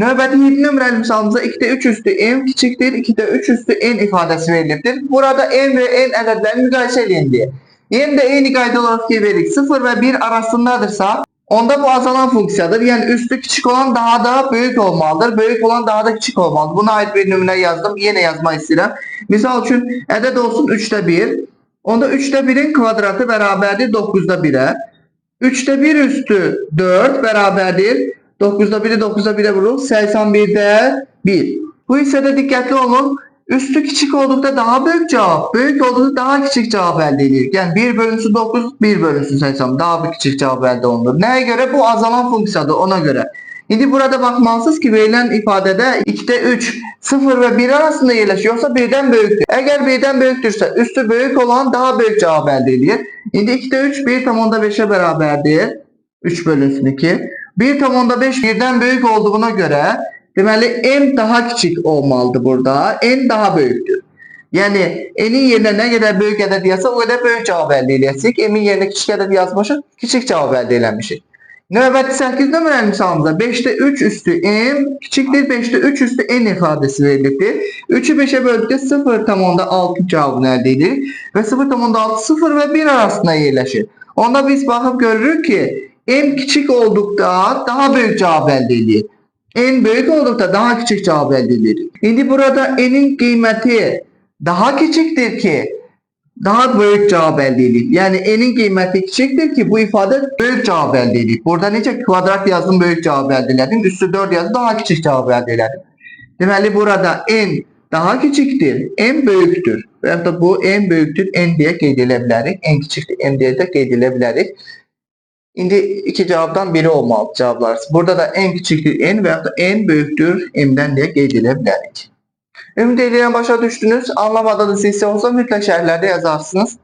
Növbəti 7 nömrəli misalımızda 2-də 3 üstü m kiçikdir, 2-də 3 üstü n ifadəsi verilibdir. Burada m və n ədədlərini müqayisə eləyin deyə. Yenə də eyni qayda olaraq ki veririk. 0 və 1 arasındadırsa, onda bu azalan funksiyadır. Yəni üstü kiçik olan daha da böyük olmalıdır. Böyük olan daha da kiçik olmalıdır. Buna ait bir nümunə yazdım. Yenə yazmaq istəyirəm. Misal üçün ədəd olsun 3-də 1. Onda 3-də 1-in kvadratı bərabərdir 9-da 1-ə. 3-də 1 üstü 4 bərabərdir. 9-da 1-i 9-da 1-ə vururuq. 81-də 1. Bu hissədə diqqətli olun. Üstü kiçik olduqda daha böyük cavab, böyük olduqda daha kiçik cavab əldə edirik. Yəni 1 bölünsün 9, 1 bölünsün 80. Daha bir kiçik cavab əldə olunur. Nəyə görə? Bu azalan funksiyadır, ona görə. İndi burada baxmalısınız ki, verilən ifadədə 2-də 3, 0 və 1 arasında yerləşir, yoxsa 1-dən böyükdür. Əgər 1-dən böyükdürsə, üstü böyük olan daha böyük cavab əldə edir. İndi 2-də 3 1,5-ə bərabərdir. 3 bölünsün 2. 1,5 1-dən böyük olduğuna görə, deməli m daha kiçik olmalıdır burada. N daha böyükdür. Yəni n-in yerinə nə qədər böyük ədəd yazsaq, o qədər böyük cavab əldə eləyəcəyik. M-in yerinə kiçik ədəd yazmışıq, kiçik cavab əldə eləmişik. Növbəti 8 nömrəli misalımızda 5-də 3 üstü m kiçikdir 5-də 3 üstü n ifadəsi verilibdir. 3-ü 5-ə böldükdə 0,6 cavabını əldə edirik və 0,6 0 və 1 arasında yerləşir. Onda biz baxıb görürük ki, m kiçik olduqda daha böyük cavab əldə edirik. N böyük olduqda daha kiçik cavab əldə edirik. İndi burada n-in qiyməti daha kiçikdir ki, daha böyük cavab əldə edirik. Yəni n-in qiyməti kiçikdir ki, bu ifadə böyük cavab əldə edirik. Burada necə kvadrat yazdım, böyük cavab əldə elədim. Üstü 4 yazdım, daha kiçik cavab əldə elədim. Deməli burada n daha kiçikdir, m böyükdür. Və yaxud da bu m böyükdür, n deyə qeyd edə bilərik. N kiçikdir, m deyə də qeyd edə bilərik. İndi iki cavabdan biri olmalıdır cavablar. Burada da n kiçikdir n və yaxud da n böyükdür m-dən deyə qeyd edə bilərik. Ümid edirəm başa düşdünüz. Anlamadığınız hissə olsa mütləq şərhlərdə yazarsınız.